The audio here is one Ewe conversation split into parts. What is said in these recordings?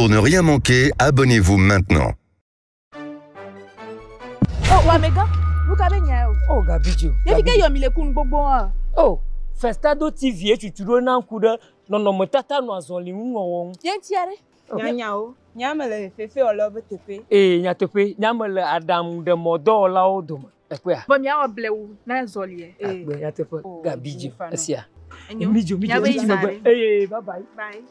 Pour ne rien manquer, abonnez-vous maintenant. Oh, wamegã, nu ka be nyae o? Oh, Gabi dzo. Ɖevi ke yɔ mi le kunu gbogbo hã. Oh, Festado TV tutu ɖo na ŋku ɖe nɔnɔmetata nɔ azɔli ŋu wɔwɔ ŋu. Ye ŋutia ɖe? Nyanyawo, nya me le fefewɔlawo be teƒe. Ee, nyateƒe, nya me le aɖaŋuɖemɔdɔwɔlawo dome. Ekpɔea? Vɔ miawɔ blewu na zɔliɛ. Akpe, nyateƒe, Oh, Gabi dzo, mi fa nɔ. esia. Enyo. Mi dzo, mi dzo, Miabe mi dzo yina megbe. ɖe. Eye, bye bye. Bye.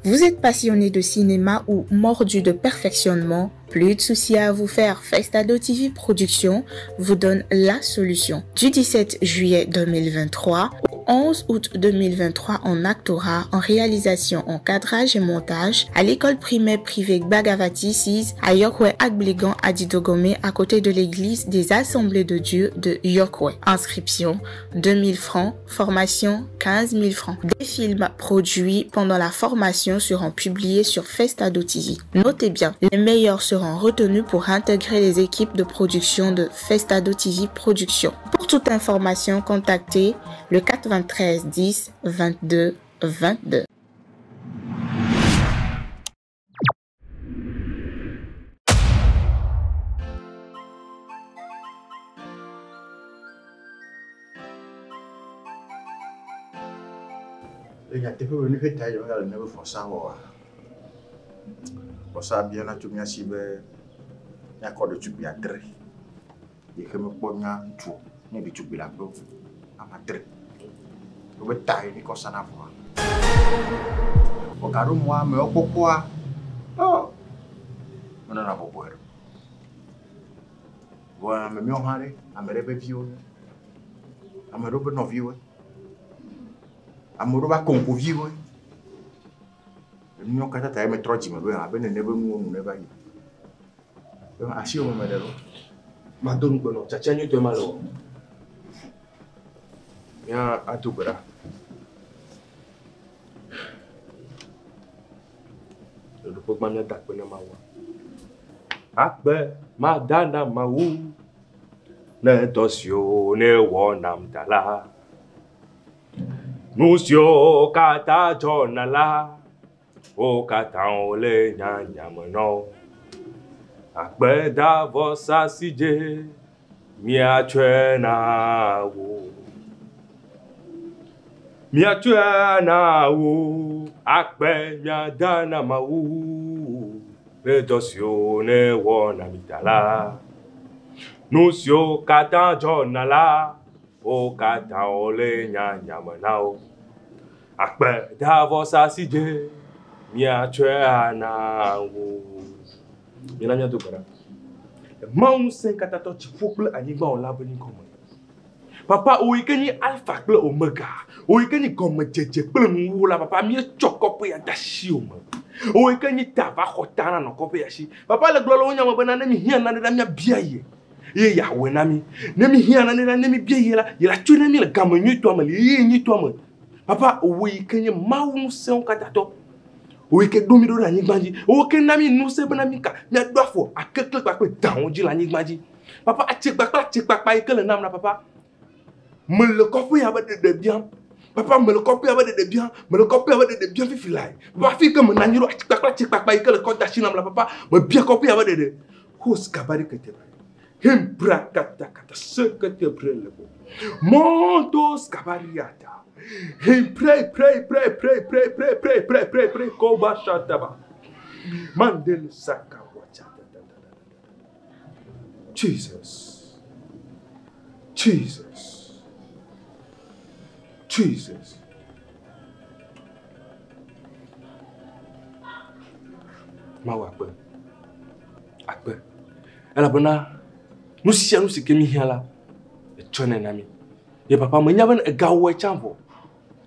Vous êtes passionné de cinéma ou mordu de perfectionnement? Plus de soucis à vous faire. Festado TV Productions vous donne la solution. Du 17 juillet 2023 au 11 août 2023 en actorat, en réalisation, en cadrage et montage à l'école primaire privée Bagavati 6 à Yokwe Agblegan à Didogomé à côté de l'église des Assemblées de Dieu de Yokwe. Inscription 2000 francs, formation 15 000 francs. Des films produits pendant la formation seront publiés sur Festado TV. Notez bien, les meilleurs seront retenus pour intégrer les équipes de production de Festado TV Productions. Pour toute information, contactez le 93 10 22 22. Le nyateƒe be nu ƒe ta ye megale ne be vɔsa wɔa. Vɔsa biana tso mía si be míakɔ ɖetugbui adre yi ke mekpɔ nya ŋutsu o, nye ɖetugbui le aƒe o, ame adre. Wobe ta ye míkɔ sana vɔa. Vɔ gaɖo mɔa amewo kpɔkpɔa, ɔ, menɔna bɔbɔe ɖo. Vɔ ame míawo hã ɖe, ame ɖe be viwo nye, ame ɖewo be nɔviwoe, ame ɖewo be akoŋkoviwoe. Enu yawo katã ta ye metrɔ dzime be abe nene be nuwo nu ne va yi. Be asiwò me meɖe ɖo. Mado nugbe nɔ, tsatsa nyuitɔe ma le wɔ. Mía ado gbe ɖa. Le ɖoƒe gbã míada akpe na Mawua. Akpe mada na Mawu ne dɔ siwo ne wɔ nam ta la. Nu siwo katã dzɔna la, wo katã wole nyanya me na wo. Akpedavɔsa si dze míatsɔe na wo. Míatsɔe na wo. Akpe míada na Mawu le dɔ siwo ne wɔ na mí ta la. Nu siwo katã dzɔna la, wo katã wole nyanya me na wo. Akpedavɔsa si dze míatsɔe ana wo. Míana míado gbe ɖa. Mawu ŋusẽ katãtɔ dziƒo kple anyigba wɔla be ŋkɔ me. Papa, wò yi ke nye alfa kple omega, wò yi ke nye gɔmedzedze kple nuwuwu la, papa, míetsɔ kɔƒe ya de asiwò me. Wò yi ke nye ta va xɔ ta na nɔ kɔƒe ya si. Papa le gblɔ le wo nya me bena ne mi hiã nane la, míabia ye. Ye yeawɔe na mí. Ne mi hiã nane la, ne mi bia ye la, ye la tsɔe na mí le game nyuitɔa me, le ɣeyiɣi nyuitɔa me. Papa, wò yi ke nye Mawu ŋusẽwo katãtɔ, wò yi ke ɖo mí ɖo ɖe anyigba dzi, wò ke na mí ŋusẽ bena mí ka míaɖo afɔ akekle kpakple dãwo dzi le anyigba dzi. Papa, atsekpakpa atsekpakpa yi ke le nam la, papa, mele kɔƒe ya be ɖeɖe biam. Papa, mele kɔƒe ya be ɖeɖe biam. Mele kɔƒe ya be ɖeɖe biam fifi lae. Papa, fi ke menɔ anyi ɖo atsekpakpa atsekpakpa yi ke le kɔ da asi nam la, papa, mebia kɔƒe ya be ɖeɖe. Hos kabari kete ba. Hembra kata kata sekete bre lebo. Montos kabariata. Him pray, pray, pray, pray, pray, pray, pray, pray, pray, pray, koba shataba. Mandel saka wacha. Jesus. Jesus. Jesus. Mawu akpe. Akpe. Elabena nu sia nu si ke mi hiã la, etsɔnɛ na mi. Ye papa menya be egawɔe tsã vɔ.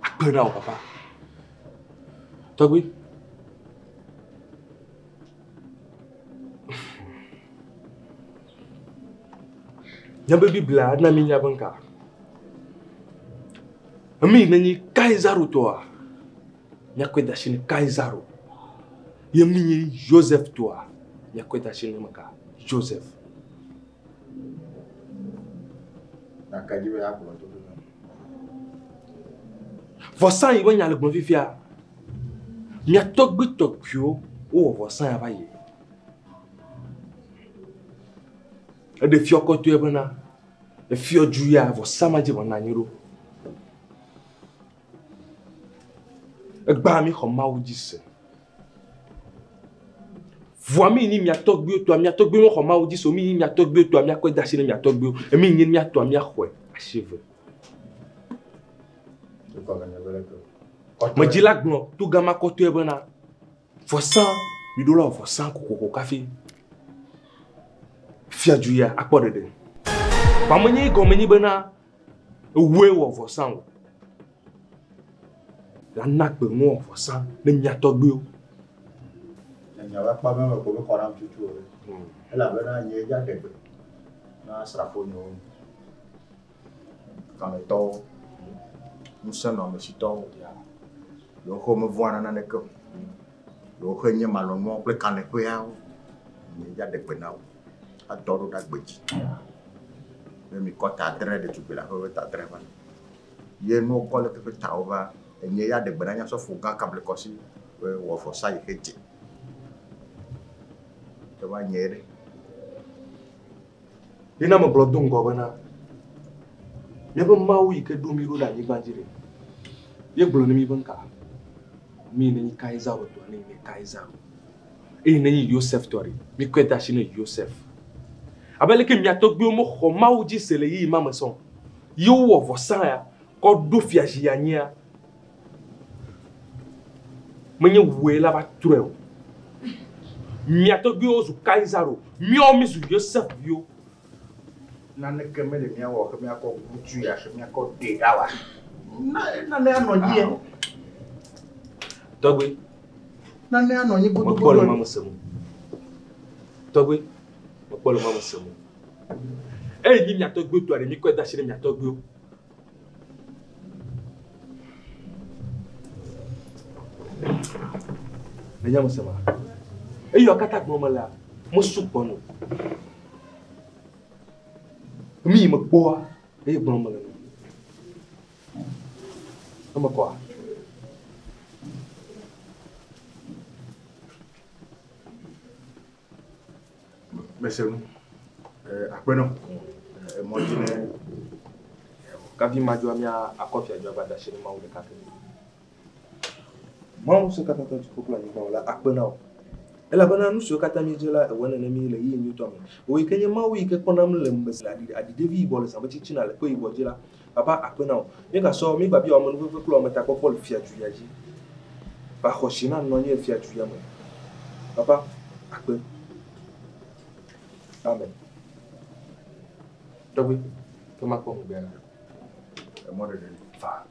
Akpe na wò papa. Tɔgbui. Míabe Biblia na mi nya be ŋka. Emi yi nenye Kaisaro tɔa, míakɔe da asi ne Kaisaro. Ye mi nye Joseph tɔa, míakɔe da asi ne meka Joseph. Gake dzi be yeagblɔ to ɖo na. Vɔsa yi be nya le gblɔm fifia, Mia tɔgbui tɔgbuiwo wowɔ vɔsa ya va yi. Eɖe fiɔ kɔtɔe bena efiɔ dzu ya vɔsa ma dzi wòanɔ anyi ɖo. Egbea mi xɔ Mawu dzi se. Vɔa mi nyi mia tɔgbuiwo tɔa, mia tɔgbuiwo mexɔ Mawu dzi se o, mi nyi mia tɔgbuiwo tɔa, miakɔe de asi ne mia tɔgbuiwo. Emi nyi mia tɔa, miaxɔe asi eve. Medzi la gblɔ to gama kɔtɔe bena vɔsa mi ɖo la wɔ vɔsa kokoko kafi fiadu ya akpɔ ɖeɖe. Vɔa menye egɔme nyi bena ewoe wɔ vɔsa o. La na gbe ŋu wɔ vɔsa ne mia tɔgbuiwo. Enya be akpa me ko be kɔ nam tutu o. Elabena nye dza ɖe gbe na asrafonyewo, kalẽtɔwo, ŋusẽnɔamesitɔwo. Yewo xe mevɔ̃a na naneke o. Yewo xe nye malɔ̃nuawo kple kalẽƒeawo. Nye dza ɖe gbe na wo. Adɔ ɖo ɖe agbedzi. Be mikɔ ta adre ɖetugbui le aƒe be ta adre va. Ye nuwo kɔ le teƒe tawo va. Enye ya ɖe gbe na nye asɔfo gã kablekɔsi be wɔ vɔsa yi xe dze. Ke va nye ɖe. Ye na megblɔ do ŋgɔ bena míaƒe Mawu yi ke ɖo mí ɖo ɖe anyigba dzi ɖe. Ye gblɔ ne mí be ŋka. Mi ne nyi Kaisaro tɔa ne nyi Kaisaro. Eye ne nyi Yosef tɔ ɖe, mi kɔe de asi ne Yosef. Abe leke mia tɔgbuiwo mexɔ Mawu dzi se le ɣeyiɣi ma me sɔ. Ye wowɔ vɔsa ya kɔ ɖo fiazi anyia. Menye wòe la va trɔe o. Mia tɔgbuiwo zu Kaisaro, míawo mi zu Yosef viwo. Naneke mele míawɔ ke míakɔ ŋutsu ya ke míakɔ ɖe ɖa wa. Nane anɔ anyi yɛ. Tɔgbui. Nane anɔ anyi Mekpɔ le ma me se mo. Tɔgbui, mekpɔ le ma me se mo. Eye nyi mia tɔgbuiwo tɔa ɖe mi kɔe de asi ne mia tɔgbuiwo. Le nya me se ma. Eyi katã gblɔm melea, mesu gbɔ no. Mi yi mekpɔa, eye gblɔm mele no. Eme kɔa? Mese nu. Akpe nɔ. Emɔ dzi ne. Kafi madzɔa mía akɔ fiadzɔa va da asi ne Mawu ɖeka ke. Mawu ŋusẽkatãtɔ dziƒo kple anyigba wɔla akpe na wò. Elabena nu siwo katã míedze la, ewɔe nene mí le ɣeyiɣi nyuitɔ me. Wò yi ke nye Mawu yi ke kpɔna mí le me le aɖiɖevi yibɔ le zã be tsitsina le kpe yibɔ dzi la, Papa akpe na wò. Míegasɔ míegbabia wò amenuveve kple wò ametakpɔkpɔ le fiadu ya dzi. Va xɔ si na nɔ anyi le fiadu ya me. Papa akpe. Amen. Tɔgbui, ke makpɔ ŋugbea la. Emɔ ɖeɖe li. Va.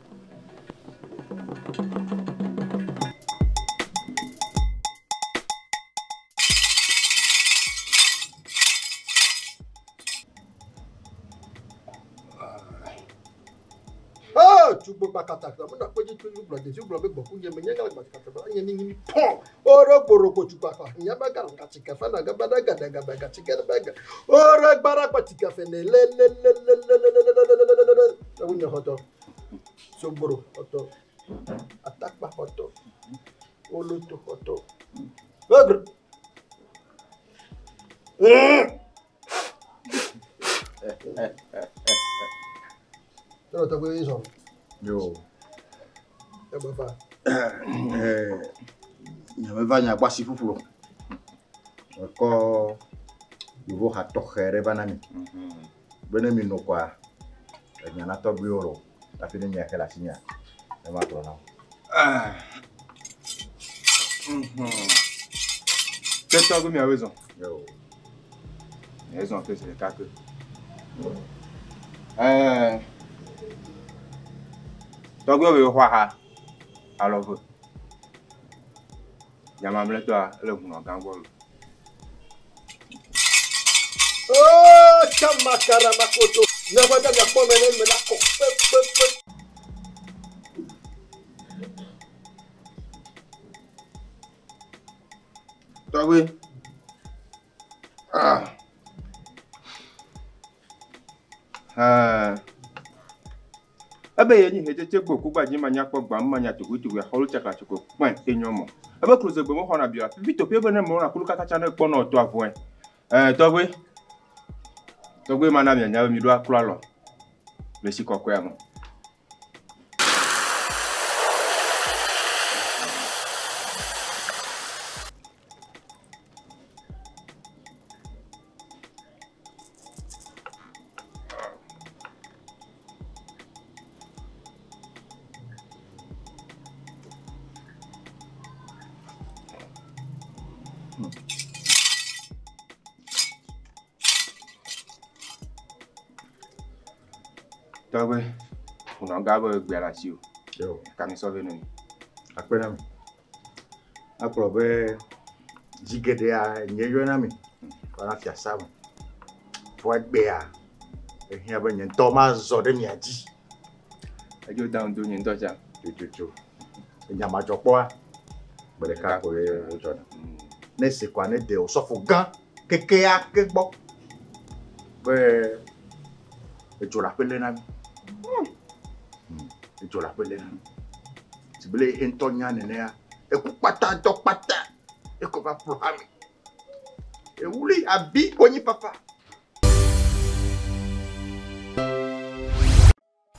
Tugbo kpakata kra mena kpeji tu gblɔ desi gblɔ be gbɔku nye me nye gala kpakata kra nye ni mi pɔn ore gboroko tukpa nye be gala gati kafe na gaba da gada gaba gati gada gada ore gbara kpati kafe ne le le le le le le le le le le le le ewu nye xɔtɔ sogboro xɔtɔ atakpa xɔtɔ oloto xɔtɔ egre. Tɔlɔ tɔgbe yi sɔn. Yo. Ebe fa. Nye meva nya gbasi ƒuƒlu. Mekɔ yevu ha tɔxɛ ɖe va na mi. Be ne mi no kɔa, enya na tɔgbuiwo lo. Hafi ne nye xe le asinyea, ne magblɔ na wo. Ke tɔgbi miawoe zɔn. Yo. Miawoe zɔn ke zi ɖeka ke. Tɔgbuiwo be xɔ aha alɔ ve. Nyamamlɛtɔa ele hunɔ gã gbɔ lo. Oh, chamakaramakoto. Ne va da kpɔ me ne me la kɔ pe pe pe. Tɔgbui. Ebe ye nyi hetsetse gbo kugbadzi manyakpɔ gbã manya togotogoe axɔlo tsakatsoko kpẽ enyo mɔ. Ebe klozegbe mexɔna bi oa. Fifi toƒe be ne mewɔna kulu kaka tsã ne kpɔnɔ tɔa vɔe. Ɛɛ tɔgbe. Tɔgbe mana mianya be miɖo aklɔ alɔ le tsi kɔkɔea me. Tɔgbe, ƒonɔ gã be gbea le asi o. Kami sɔ vɛ nɛ. Akpe na mi. Akplɔ be zi geɖea nye yɔna mi va fiasa me. Vɔ egbea ehiã be nye ŋutɔ mazɔ ɖe mia dzi. Edzo da ŋdo nye ŋutɔ tsã. Tsotso. Enya madzɔkpɔa gbe ɖeka koe wodzɔna. Ne ese koa ne de osɔfo gã kekeake gbɔ be edzo le aƒe lé na mi. Edzo le aƒe lé na mi. Si be le ye ŋutɔ nya nenea, eku kpata dɔ kpata eko va ƒo hame. Ewuli abi konyifafa.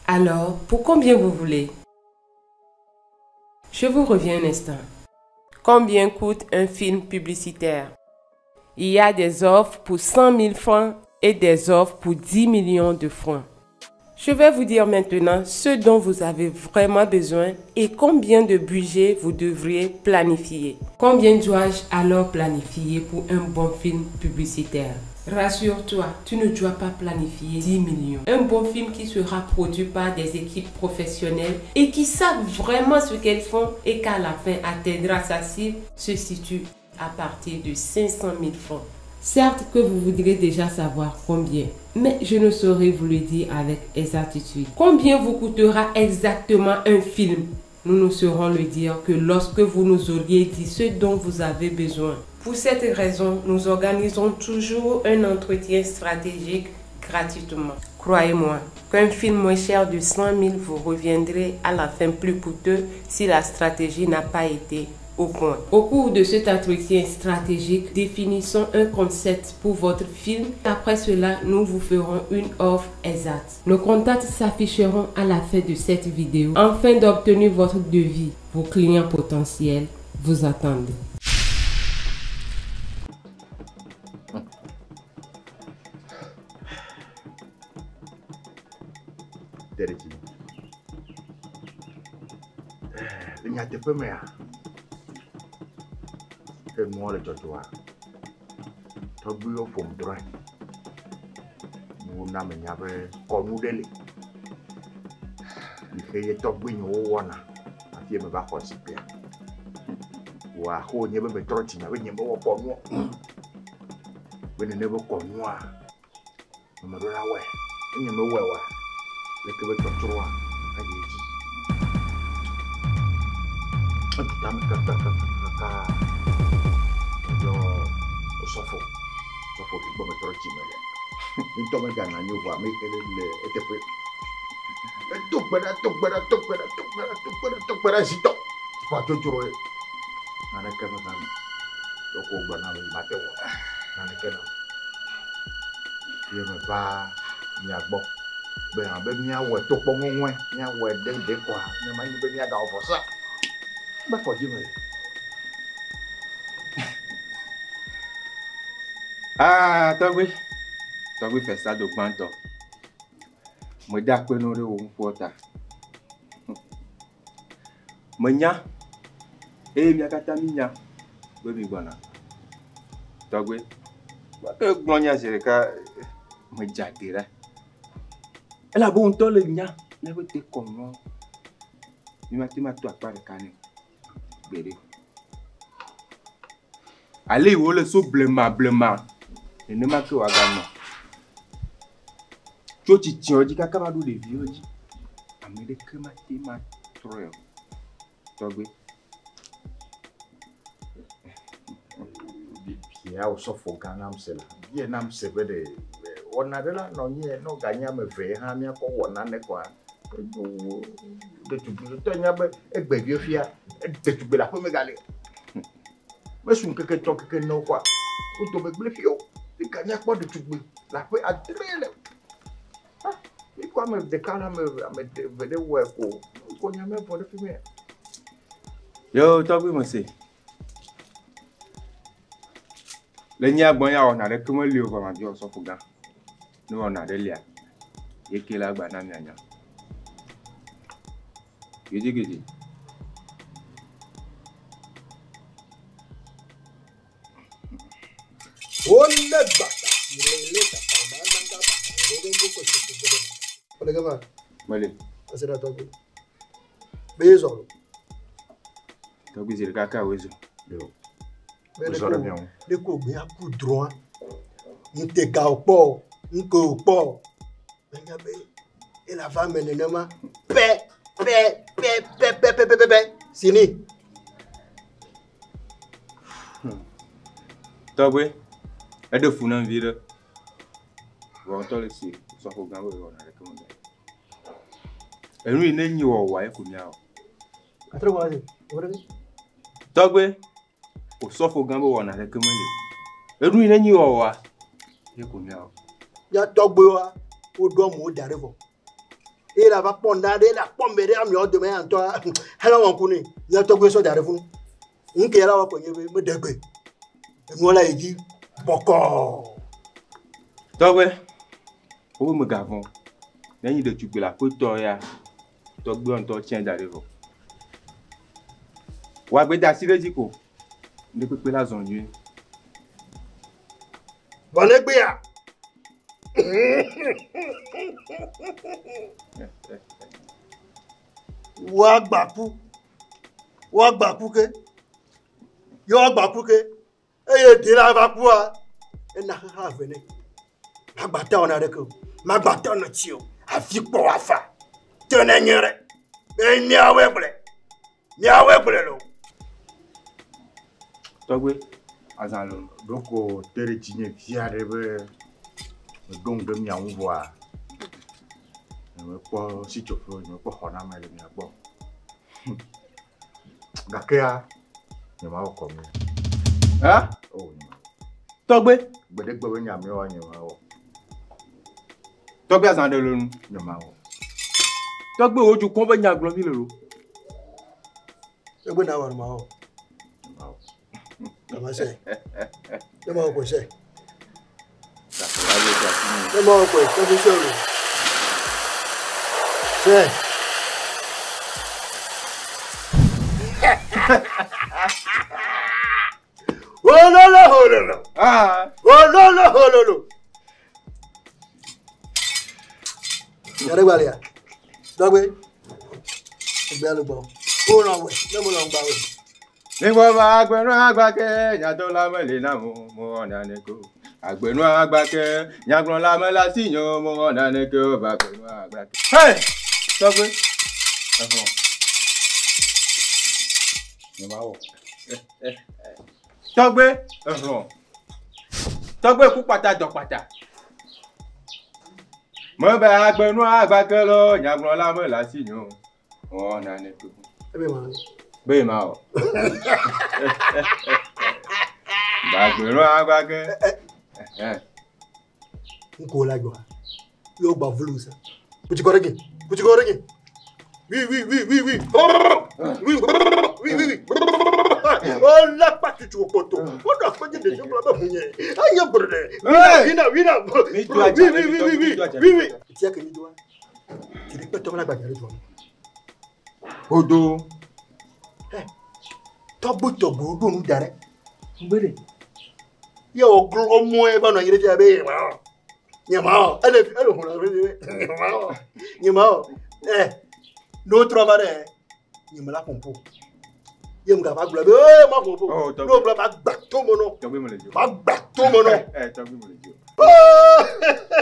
Alors, pour combien vous voulez? Je vous reviens un instant. Combien coûte un film publicitaire? Il y a des offres pour 100 000 francs et des offres pour 10 millions de francs. Je vais vous dire maintenant ce dont vous avez vraiment besoin et combien de budget vous devriez planifier. Combien dois-je alors planifier pour un bon film publicitaire? Rassure-toi, tu ne dois pas planifier 10 millions. Un bon film qui sera produit par des équipes professionnelles et qui savent vraiment ce qu'elles font et qu'à la fin atteindra sa cible se situe à partir de 500 000 francs. Certes que vous voudrez déjà savoir combien, mais je ne saurais vous le dire avec exactitude. Combien vous coûtera exactement un film? Nous ne saurons le dire que lorsque vous nous auriez dit ce dont vous avez besoin. Pour cette raison, nous organisons toujours un entretien stratégique gratuitement. Croyez-moi qu'un film moins cher de 100 000 vous reviendrait à la fin plus coûteux si la stratégie n'a pas été au point. Au cours de cet entretien stratégique, définissons un concept pour votre film. Après cela, nous vous ferons une offre exacte. Nos contacts s'afficheront à la fin de cette vidéo afin d'obtenir votre devis. Vos clients potentiels vous attendent. Te ɖe dzi. Le nyateƒe mea, ke nua le dzɔdzɔa, tɔgbuiwo ƒom drɔ̃e. Wona menya be kɔnu ɖe li yi ke ye tɔgbuinyewo wɔna hafi meva xɔ zikpuia. Wɔ axo nye be metrɔ dzime be nye mewɔ kɔnua. Be nene be kɔnua, ame ɖo la wɔe. Ne nye mewɔe oa, leke be tsɔtsrɔ̃a ayi edzi. Edu tame kakakakaka. Yɔ osɔfo, osɔfo ke gbɔ metrɔ dzime le. Ŋutɔ meganɔ anyi o vɔa ame yi ke le eteƒe. Edo gbe ɖa, do gbe ɖa, do gbe ɖa, do gbe ɖa, do gbe ɖa, do gbe ɖa zitɔ. Vɔa dzodzroe. Naneke meva eme. Ɖeko wògblɔ nam be mate ŋu awɔ naneke nam. Ye meva mia gbɔ be abe míawɔe to kpɔ ŋɔŋɔe, míawɔe ɖe ɖe kɔa, nye manyi be míagawɔ vɔsa. Be fɔ dzi me. Ah, tɔgbi. Tɔgbi fɛsa do gbãtɔ. Meda akpe na wo ɖe wò ŋkuɔ ta. Menya eye mia katã minya be mi gbɔna. Tɔgbi, ke gblɔ nya zi ɖeka medze ade ɖa. Elabe wo ŋutɔ le nya míaƒe dekɔnuawo. Mi mate ŋu ato akpa ɖeka nɛ o. Gbeɖe. Ale yi wole so blema blema nenema ke wòaganɔ. Tso tsitsiawo dzi kaka va ɖo ɖeviwo dzi. Ame ɖeke mate ŋu atrɔe o. Tɔgbi. Bia osɔfo gã nam se la. Bia nam se be ɖe wɔna ɖe la nɔ anyi ne woganye ame eve hã míakɔ wɔ nane kɔa Ɖetugbi tɔ nya be egbe fia, ɖetugbi le aƒeme gale. Mesu ŋkeke tɔ keke ne wo kɔa, wo dome gblẽ fiwo. Fika míakpɔ ɖetugbi le aƒe adre le. Ah, mikɔ ame ɖeka le ame eve, ame eve ɖe wɔe ko. Ŋkɔ nya me vɔ ɖe fi mɛ. Yo, tɔgbi me se. Le nyia gbɔ ya wɔna ɖeke meli o vɔ mabiɔ osɔfo gã. Ne wɔna ɖe lia, ye ke la gba na mianya. Gidigidi. Wole gbata le tata ma nanga bata le ngo ko se ko ko. Ole gama. Mele. Asira tɔgbi. Be ye zɔ lo. Tɔgbi zi ɖeka ka woe zɔ. Yo. Be Wozɔ ɖe mia ŋu. Ne ko gbe aku drɔa. Ŋutega o kpɔ o, ŋke o kpɔ o. Menya be ele ava me nenema. Pɛ pɛ pɛ pɛ pɛ pɛ pɛ pɛ sini. Tɔgbi, eɖe fu nam vi ɖe. Vɔ ŋutɔ le si osɔfo gã be wɔna ɖeke mega. Enu yi ne nyi wɔwɔa ye ko miawɔ. Atre wa se. Ore. Tɔgbi, osɔfo gã be wɔna ɖeke meli o. Enu yi ne nyi wɔwɔa ye ko miawɔ. Ya tɔgbewoa woɖo amewo da ɖe vɔ. Eye la va kpɔ ŋɖa ɖe, la kpɔ ame ɖe ameawo dome ya ŋutɔ hele wɔm ku nɛ. Mía tɔgbe sɔ da ɖe funu. Ŋke ya la wɔ kɔ nye be meɖe gbe. Enua la yi dzi bɔkɔɔ. Tɔgbe, wobe megavɔ̃. Ne nyi ɖetugbi le aƒetɔ ya, tɔgbe ŋutɔ tsɛ da ɖe vɔ. Wòagbe da asi ɖe edzi ko. Ne kpekpe la zɔ nyuie. Vɔ ne gbea. Woagba ku. Woagba ku ke. Ye woagba ku ke. Eye ɖe la va kua. Ena xexa eve nɛ. Magba ta wɔna ɖeke o. Magba ta wɔna tsi o. Afi kpɔ woafa. Te ne nye ɖe. Be míawoe gblɔe. Míawoe gblɔe lo. Tɔgbe, azã lo. Ɖoko te ɖe dzinye vi aɖe be meɖo ŋu ɖe mia ŋu vɔa, nyemekpɔ sitsoƒe o, nyemekpɔ xɔname le mia gbɔ. Gakea, nyemawɔ kɔnu. Ha? O, nyemawɔ. Tɔgbe. Gbeɖegbe be nya miawoa nyemawɔ. Tɔgbe azã ɖe le nu. Nyemawɔ. Tɔgbe wo dukɔ be nya gblɔm mi le lo. Egbe na wɔ nyemawɔ. Nyemawɔ. Nyemawɔ se. Nyemawɔ ko se. Nyemawɔ ko se se lo. Se. Ololo hololo. Ah. Ololo hololo. Yàrá gbalẹ̀ dọ́gbé. Ẹgbẹ́ alùpùpù. Ó ràn wẹ̀ lẹ́mu lọ́n gbà wẹ̀. Nígbà bá agbẹnu àgbàkẹ́ yàtọ̀ lámẹ́lẹ̀ náà mo mo ọ̀nà nìkó. Agbẹnu àgbàkẹ́ yàgbọ́n lámẹ́lá sí yan mo ọ̀nà nìkó bá agbẹnu àgbàkẹ́. Hey! Tọ́gbé. Ẹ̀fọn. Nyemawɔ. Tɔgbe. Ẹ̀fọn. Tɔgbe kú pata dọ̀ pata. Mo bẹ agbẹnu àgbàkẹ́ lọ yàgbọ́n lámẹ́lá sí yan mo ọ̀nà nìkó. Ẹ bẹ̀ wọ́n. Bẹ́ẹ̀ máa wọ̀. Gbàgbẹ́nu àgbàkẹ́. N kò la jọ yóò gba vulu sa. Kutikɔrɔgin kutikɔrɔgin. Wi wi wi wi wi. Wi wi wi wi. Ọlọ́pàá tutù kòtò. Ó dọ̀ pé jìnnà ìjọba bẹ̀ hun yẹn. A yẹ bọ̀rọ̀ dẹ̀. Wina wina. Wi wi wi wi wi wi. Tiɲɛ kɛ mi jɔ wa. Tìrì pẹ́ tọ́mọ́lá gbàgbé jọ. Odo. Tɔgbo tɔgbo ɖo nu da ɖe. Ngbele. Ye wò glɔ mɔe va nɔ anyi ɖe fia be nyemawɔ. Nyemawɔ. Ele ele ʋu le be nyemawɔ. Nyemawɔ. Ɛ ne wotrɔ va ɖe nyemela ƒoƒo. Ye mu gava gblɔ be ee ma ƒoƒo. Ne wogblɔ ba gba to me nɔ. Tɔgbe me le dzi o. Ba gba to me nɔ. Ɛ tɔgbe me le dzi o.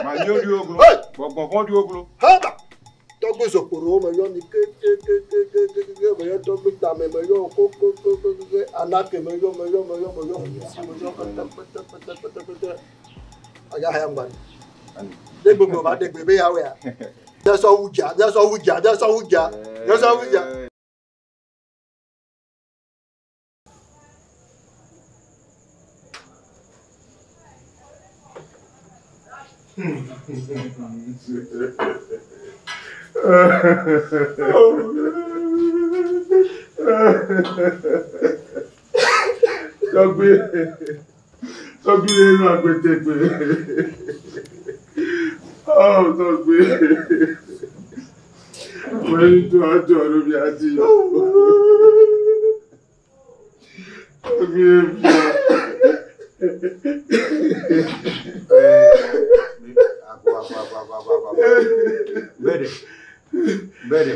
Ma nyo di wo glo. Gbɔgbɔ di wo glo. Haba. Tɔgbe zokporo me yɔ mi kekekekekeke me yɔ tɔgbe tame me yɔ kokokokeke anake me yɔ me yɔ me yɔ me yɔ me yɔ pɛtɛpɛtɛpɛtɛpɛtɛ. Aya haya ŋgba ni. De gbogbo ba de gbe be ya wɛ ya. Miasɔ wu dza, miasɔ wu dza, miasɔ wu dza, miasɔ wu dza. Tɔgbi, tɔgbi le nu agbetegbe. Oh, tɔgbi. Wọ́n tó àjọ ọ̀rọ̀ mi àti Tɔgbi le fi. Agbo, agbo, agbo, agbo, agbo, agbo. Bẹ́ẹ̀ni, bẹ́ẹ̀ni.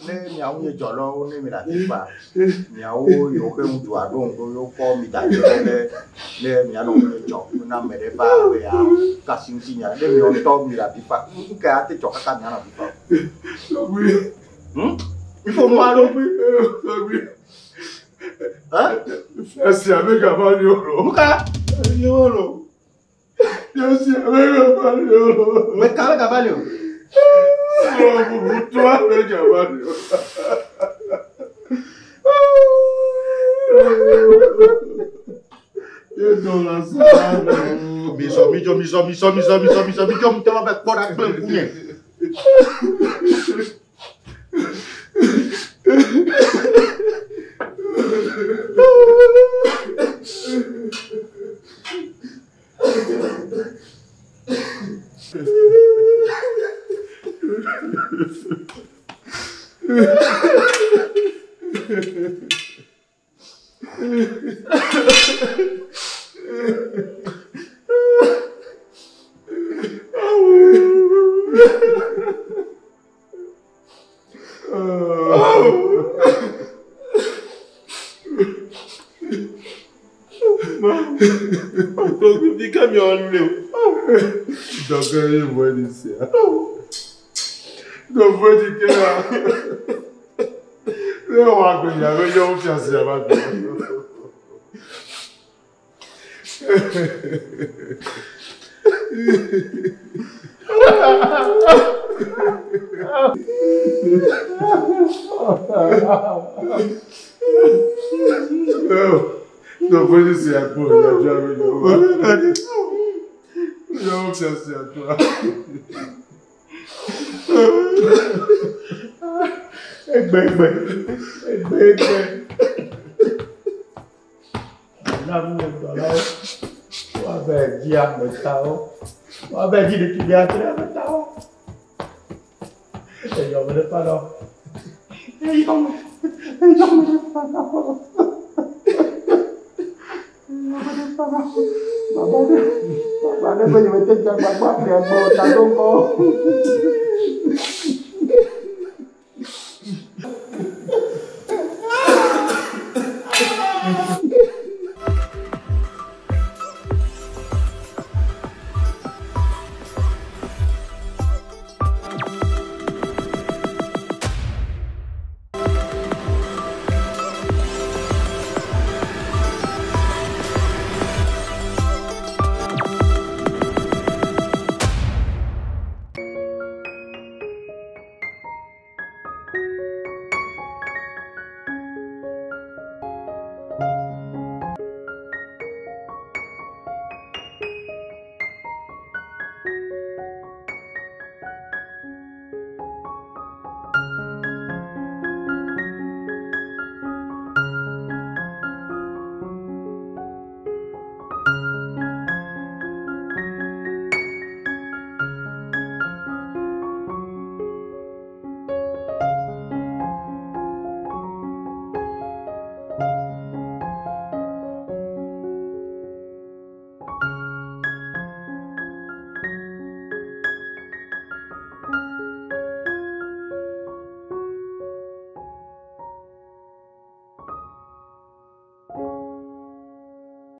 Ne miawo nye dzɔlɔwo ne mi le afi fa, miawo yiwo ke ŋu dua ɖo ŋgo yewo kɔ mi da ɖi ɖe ne ne mianɔ ŋu dzɔ ne ame ɖe va be ya kasi ŋuti nya ne miawo ŋutɔ mi le afi fa, nu ka ate dzɔ kaka mianɔ afi fa o. Tɔgbi. Ifo nu alo. Tɔgbi. Fiasi ame gava li o lo. Nu ka? Li o lo. Fiasi ame gava li o lo. Me ka be gava li o. Srɔ̃ bubutɔ ame gava li o. Ye dɔ la sa. Misɔ midzɔ misɔ misɔ misɔ misɔ misɔ midzɔ ŋutɔ va kpɔ ɖa kple ŋkunye. Tɔgbi fi ka miawo le o. Dɔkɛ ye bɔ ni sia. Dɔfɔ di ke la. Ne wɔ agbenya be yɔwo fiasi ava gbɔ. Dɔfɔ di sia kpɔ ìyájọ́ abe yɔwo. Yɔwo fiasi atɔ. Egbe egbe egbe egbe. Na mi dɔlawo woave dzi ametawo woave dzi ɖetugbi atre ametawo. Eyɔme ɖe fa na wo. Eyɔme eyɔme ɖe fa na wo. Eyɔme ɖe fa na wo. Baba ɖe baba ɖe be nyemete dze agbagba ƒle agbe o ta do ŋgɔ.